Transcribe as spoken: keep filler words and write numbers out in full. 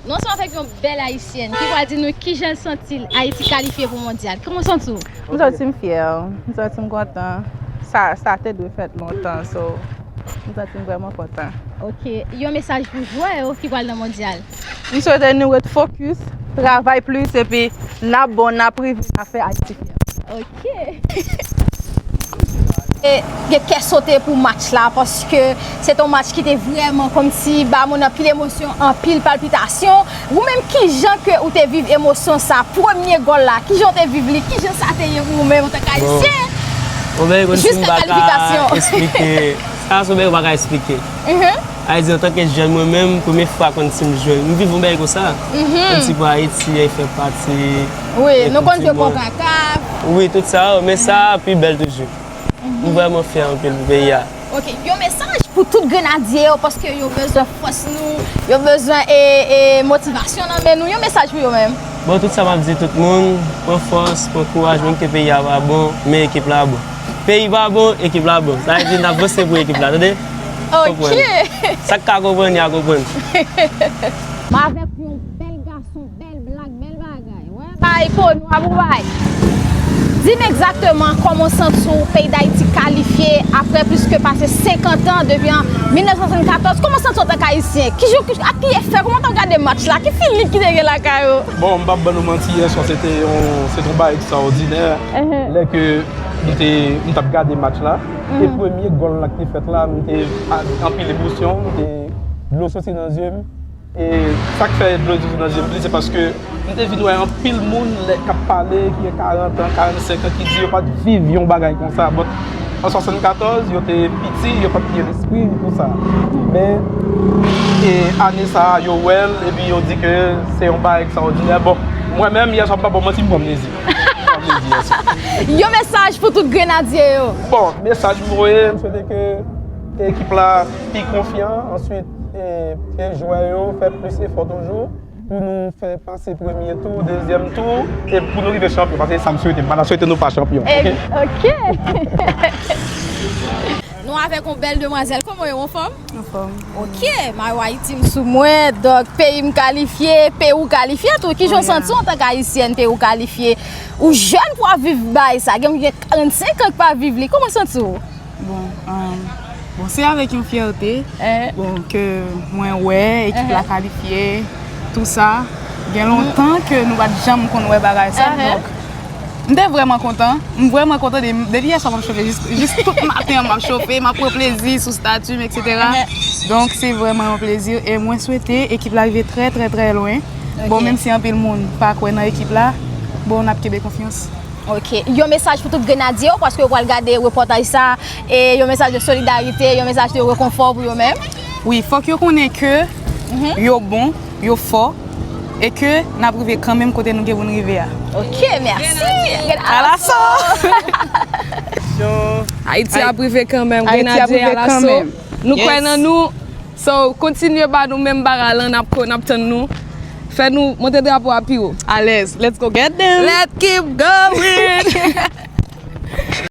Nou ansanm avèk yon bèl ayisyèn ki pral di nou kijan l santi l Ayiti kalifye pou mondyal. Kòman w santi w? M santi m fyè, m santi m kontan. Sa, sa te dwe fèt lontan, so m santi m vrèman kontan. Ok, yon mesaj pou jwè yo ki pral nan mondyal. M swete nou ret fokis, travay plis, epi n ap bon, n ap rive, n ap fè Ayiti fyè. Ok. E, gen kè sote pou match la, paske se te yon match ki te vrèman kòmsi ba moun anpil emosyon, anpil palpitasyon. Ou menm, kijan ke ou te viv emosyon sa, premye gòl la, kijan w te viv li, kijan sa te ye pou ou menm antanke ayisyen? Bon, bagay konn si m pa ka esplike, sa se yon bagay m pa ka esplike. Ayiti, antanke jèn, mwen menm, premye fwa konn si m jwe, m viv yon bagay konsa. Konn si pou Ayiti, e fè pati, wi, nou konn jwe konkakaf. Wi, tout sa, men sa pi bèl toujou. M vrèman fyè anpil pou peyi a. Ok, yon mesaj pou tout grenadye yo, paske yo bezwen fòs nou, yo bezwen e, e motivasyon nan men nou. Yon mesaj pou yo menm. Bon, tout sa m ap di tout moun, pran fòs, pran kouraj, menm ke peyi a pa bon, men ekip la bon. Peyi pa bon, ekip la bon. Sa vle di n ap vanse pou ekip la, tande? Ok. Konprann. Sa k ka konprann, y a konprann. M avèk yon bèl gason, bèl blak, bèl bagay. Bay po nwa pou bay. Di m egzakteman kòman w santi w peyi Dayiti kalifye apre plis ke pase senkant an depi an mil nèf san swasannkatòz. Kòman w santi w antanke ayisyen? Ki jou, ak ki efè? Kòman w t ap gade match la? Ki feeling ki te gen lakay ou? Bon, m p ap ban nou manti, yè swa se te yon, se te yon bagay ekstraòdinè. Lè ke m te, m t ap gade match la, e premye gòl la ki te fèt la, m te a, anpil emosyon, m te, dlo soti nan zye m. E sa k fè dlo soti nan zye m plis, se paske m te vin wè anpil moun lè, k ap pale, ki gen karant an, karannsenk an, ki di yo pa t viv yon bagay konsa. But, an swasannkatòz, yo te piti, yo pa t gen lespri pou sa. Men, e ane sa a, yo wè l, epi yo di ke se yon bagay ekstraòdinè. Bon, mwen menm, yè swa, m pa ba w manti, m pran plezi. M pran plezi yè swa. Yon mesaj pou tout grenadye yo. Bon, mesaj m voye, m swete ke, ke ekip la pi konfyan, answit, e, ke jwè yo fè plis efò toujou pou nou fè pase premye tou, dezyèm tou, e pou nou rive chanpyon, paske se sa m swete. M pa ta swete nou pa chanpyon, ok? Ok. Nou avèk yon bèl demwazèl. Kòman w ye, w anfòm? Anfòm. Ok, mayo Ayiti m sou mwen, donk peyi m kalifye, peyi w kalifye tou. Kijan w santi w antanke ayisyèn, peyi w kalifye? Ou jèn pou w ap viv bagay sa, gen moun ki gen karannsenk an ki pa viv li. Kòman w santi w? Bon, um, bon, se avèk yon fyète, bon, ke mwen wè ekip la kalifye, tou sa. Gen lontan ke nou pa t janm konn wè bagay sa, donk, m te vrèman kontan. M vrèman kontan de, depi yè swa m ap chofe, jis, jis tout maten an m ap chofe, m ap pran plezi sou stati m, etsetera. Donk, se vrèman yon plezi e mwen swete ekip la rive trè, trè, trè lwen. Bon, menm si anpil moun pa kwè nan ekip la, bon, n ap kenbe konfyans. Ok. Yon mesaj pou tout grenadye yo, paske yo pral gade repòtaj sa, e yon mesaj de solidarite, yon mesaj de rekonfò pou yo menm. Wi, fòk yo konnen ke yo bon, yo fò, e ke n ap rive kanmenm kote nou gen pou n rive a. Ok, mèsi. Alaso! Ayiti ap rive kanmenm, Grenadye, alaso. Nou kwè nan nou. So, kontinye ba nou menm bagay lan, n ap ko-, n ap tann nou. Fè nou monte drapo a pi wo. Alèz, let's go get them. Let's keep going.